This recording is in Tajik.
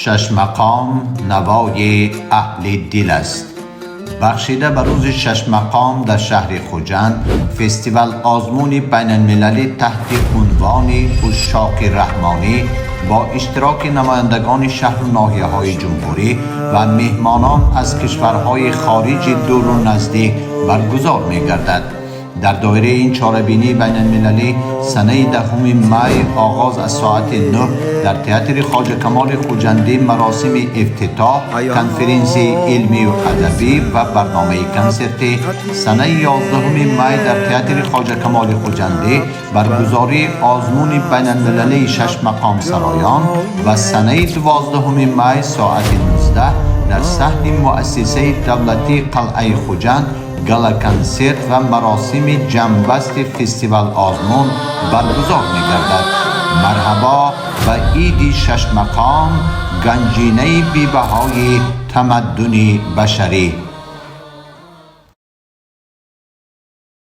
Шашмақом навои аҳли дил аст. Бахшида ба рӯзи Шашмақом дар шаҳри Хуҷанд фестивал-озмуни байналмилалӣ таҳти унвони «Ушшоқи раҳмонӣ» бо иштироки намояндагони шаҳру ноҳияҳои ҷумҳурӣ ва меҳмонон аз кишварҳои хориҷи дуру наздик баргузор мегардад. Дар доираи ин чорабинии байналмилалӣ санаи 10 май оғоз аз соати 9 дар театри Хоҷа Камоли Хуҷандӣ маросими ифтитоҳ, конференсияи илмию адабӣ ва барномаи консертӣ, санаи 11 май дар театри Хоҷа Камоли Хуҷандӣ баргузории озмуни байналмилалии шашмақомсароён ва санаи 12 май соати 19 дар саҳни муассисаи давлатии қалъаи Хуҷанд гала-консерт ва маросими ҷамъбасти фестивал-озмун баргузор мегардад. Марҳабо ба иди Шашмақом, ганҷинаи бебаҳои тамаддуни башарӣ.